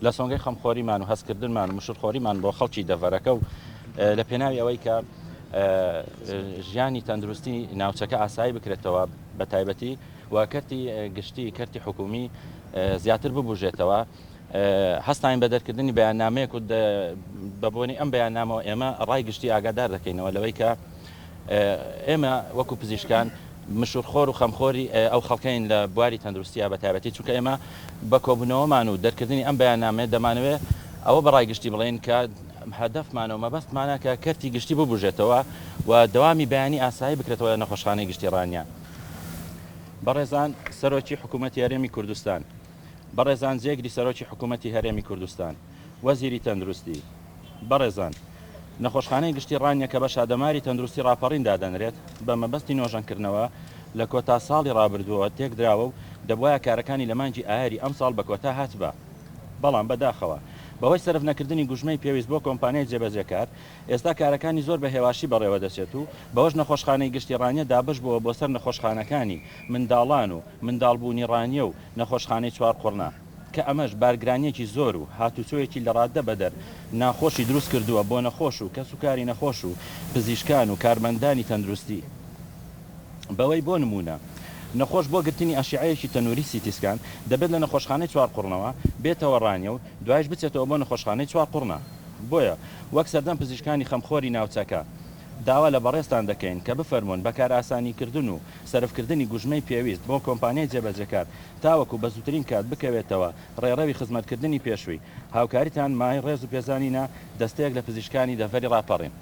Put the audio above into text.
لە سۆنگەی خەمخۆریمان و هەستکردنمان و مشورخۆریمان بۆ خەڵکی دەڤەرەکە و لە پێناوی ئەوەی کە ژیانی تەندروستی ناوچەکە ئاسایی بکرێتەوە بە تایبەتی و کەرتی گشتی کەرتی حکومی زیاتر ببوژێتەوە هەستاین بە دەرکردنی بەیاننامەیەک و بە بۆنی ئەم بەیاننامەوە ئێمە ڕای گشتی ئاگادار دەکەینەوە لەوەی کە ئێمە وەکو پزیشکان مشورخۆر و خەمخۆری ئەو خەڵکەین لە بواری تەندروستیا بە تایبەتی چونکە ئێمە بە کۆبوونەوەمان و دەرکردنی ئەم بەیاننامەیە دەمانەوێت ئەوە بە ڕای گشتی بڵێین کە هەدەفمانە و مەبەستمانە کە کەرتی گشتی ببوژێتەوە و دەوامی بەیانی ئاسایی بکرێتەوە لە نەخۆشخانەی گشتی ڕانیە. بەڕێزان سەرۆکی حکوومەتی هەرێمی کوردستان، بەڕێزان جێگری سەرۆکی حکوومەتی هەرێمی کوردستان، وەزیری تەندروستی، بەڕێزان، نەخۆشخانەی گشتی ڕانیە کە بە شادەماری تەندروستی ڕاپەڕین دادەنرێت، بە مەبەستی نۆژەنکردنەوە لە کۆتا ساڵی ڕابردووەوە تێکدراوە و دەبوایە کارەکانی لە مانگی ئایاری ئەمساڵ بە کۆتا هاتبا. بەڵام بەداخەوە بەهۆی سەرف نەکردنی گوژمەی پێویست بۆ کۆمپانیای جێبەجێکار، ئێستا کارەکانی زۆر بە هێواشی بەڕێوەدەچێت و بەوەش نەخۆشخانەی گشتی ڕانیە دابەش بووە بۆ سەر نەخۆشخانەکانی منداڵان و منداڵبوونی ڕانیە و نەخۆشخانەی چوارقوڕنە. کە ئەمەش بارگرانییەکی زۆر و هاتوچۆیەکی لەڕاددە بەدەر ناخۆشی دروست کردووە بۆ نەخۆش و کەسوکاری نەخۆش و پزیشکان و کارمەندانی تەندروستی بەوەی بۆ نموونە نەخۆش بۆ گرتنی ئەشیعەیەکی تەنووری سیتی سکان دەبێت لە نەخۆشخانەی چوارقوڕنەوە بێتەوە ڕانیە و دوایش بچێتەوە بۆ نەخۆشخانەی چوارقوڕنە بۆیە وەک سەردەم پزیشکانی خەمخۆری ناوچەکە داوا لە بەڕێزتان دەکەین کە بفەرموون بە کارئاسانیکردن و سەرفکردنی گوژمەی پێویست بۆ کۆمپانیای جێبەجێکار تاوەکو بە زووترین کات بکەوێتەوە ڕێڕەوی خزمەتکردنی پێشووی. هاوکاریتان مایەی ڕێز و پێزانینە، دەستەیەک لە پزیشکانی دەڤەری ڕاپەڕین.